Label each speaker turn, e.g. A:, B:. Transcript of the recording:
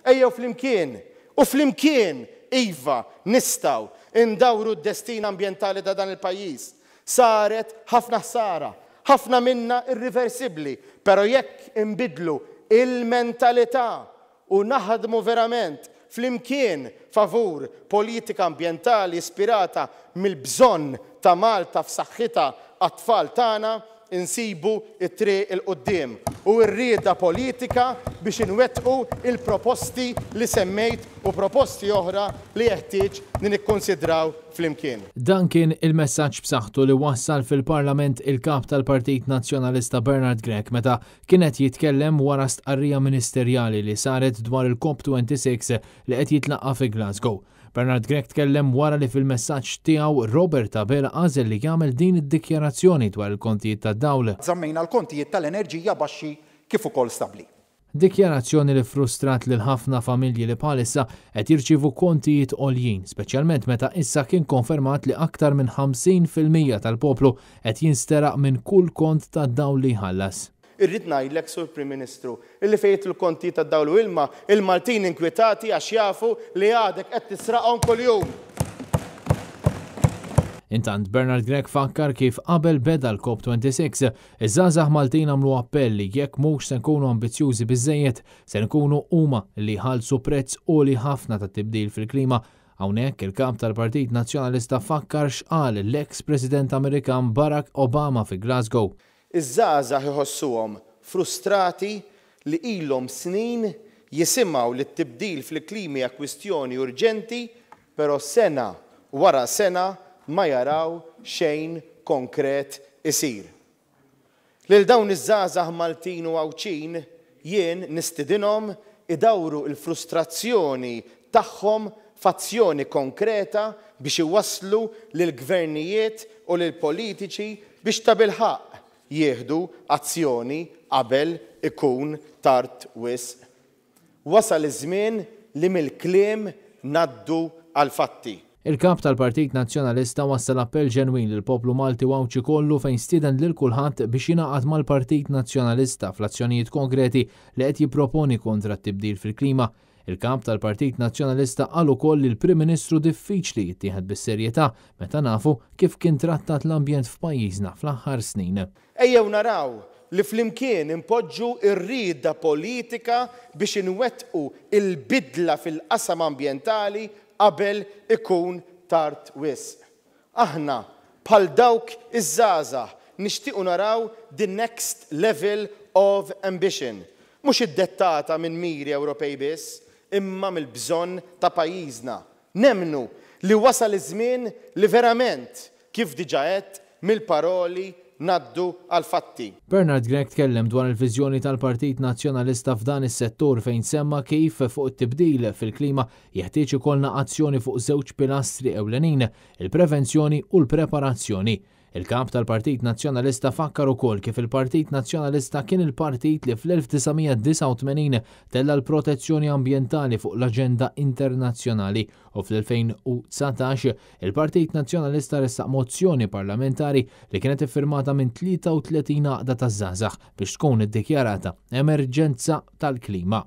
A: Ejjew flimkien, u flimkien, iva, nistgħu, indawru d-destin ambjentali ta' dan il-pajjiż. Saret ħafna ħsara, ħafna minnha irriversibbli, però jekk inbiddlu il-mentalità u naħdmu verament flimkien favur politika ambjentali ispirata mill-bżonn ta' Malta f'saħħitha għat-tfal tagħna, insibu t-triq 'il quddiem u r-rieda politika biex inwettqu l-proposti li semmejt u proposti oħra li jeħtieġ li nikkunsidraw flimkien.
B: Dan kien il-messaġġ b'saħħtu li wassal fil-Parlament il-Kap tal-Partit Nazzjonalista Bernard Grech meta kien qed jitkellem wara stqarrija ministerjali li saret dwar il-COP 26 li qed jitlaqqa' fi Glasgow. Bernard Grech tkellem wara li fil-messaġġ tiegħu Robert Abela għażel li jagħmel din id-dikjarazzjoni dwar il-kontijiet tad-dawl.
C: Żammejna l-kontijiet tal-enerġija baxxi kif ukoll stabbli.
B: Dikjarazzjoni li frustrat lil ħafna familji li bħalissa qed jirċievu kontijiet għoljin, speċjalment meta issa kien konfermat li aktar minn 50% tal-poplu qed jinsteraq minn kull kont tad-dawl li jħallas.
A: Irrid ngħidlek, Sur Prim Ministru, illi fejn jidħlu l-kontijiet tad-dawl u ilma, il-Maltin inkwitati għax jafu li għadek qed tisraqhom kuljum.
B: Intant, Bernard Grech fakkar kif qabel beda l-COP 26, iż-żgħażagħ Maltin għamlu appell li jekk mhux se nkunu ambizzjużi biżżejjed, se nkunu huma li jħallsu prezz għoli ħafna tat-tibdil fil-klima. Hawnhekk il-Kap tal-Partit Nazzjonalista fakkar x'qal l-eks President Amerikan Barack Obama fi Glasgow.
A: Iż-żgħażagħ iħossuhom frustrati li ilhom snin jisimgħu li t-tibdil fil-klima hija kwistjoni urġenti però sena wara sena ma jaraw xejn konkret isir. Lil dawn iż-żgħażagħ Maltin u Għawdxin jien nistidinhom idawru l-frustrazzjoni tagħhom f'azzjoni konkreta biex iwasslu lill-gvernijiet u lill-politiċi biex tabilħaqq jieħdu azzjoni qabel ikun tard wisq. Wasal iż-żmien li mill-kliem ngħaddu għall-fatti.
B: Il-Kap tal-Partit Nazzjonalista wassal appell ġenwin lill-poplu Malti u Għawdxi kollu fejn stieden lil kulħadd biex jingħaqad mal-Partit Nazzjonalista fl-azzjonijiet konkreti li qed jipproponi kontra t-tibdil fil-klima. Il-Kap tal-Partit Nazzjonalista qal ukoll li l-Prim Ministru diffiċli jittieħed bis-serjetà meta nafu kif kien trattat l-ambjent f'pajjiżna fl-aħħar snin.
A: Ejjew naraw li flimkien inpoġġu r-rieda politika biex inwettqu l-bidla fil-qasam ambjentali qabel ikun tard wisq. Aħna, bħal dawk iż-żgħażagħ, nixtiequ naraw the next level of ambition, mhux iddettata minn miri Ewropej biss, imma mill-bżonn ta' pajjiżna. Nemmnu li wasal iż-żmien li verament, kif diġà għedt, mill-paroli ngħaddu għall-fatti.
B: Bernard Grech tkellem dwar il-viżjoni tal-Partit Nazzjonalista f'dan is-settur fejn semma kif fuq it-tibdil fil-klima jeħtieġ ikollna azzjoni fuq żewġ pilastri ewlenin, il-prevenzjoni u l-preparazzjoni. Il-Kap tal-Partit Nazzjonalista fakkar ukoll kif il-Partit Nazzjonalista kien il-partit li fl-1989 tella' l-protezzjoni ambjentali fuq l-aġenda internazzjonali u fl-2019 il-Partit Nazzjonalista ressaq mozzjoni parlamentari li kienet iffirmata minn 33 għaqda taż-żgħażagħ biex tkun iddikjarata emerġenza tal-klima.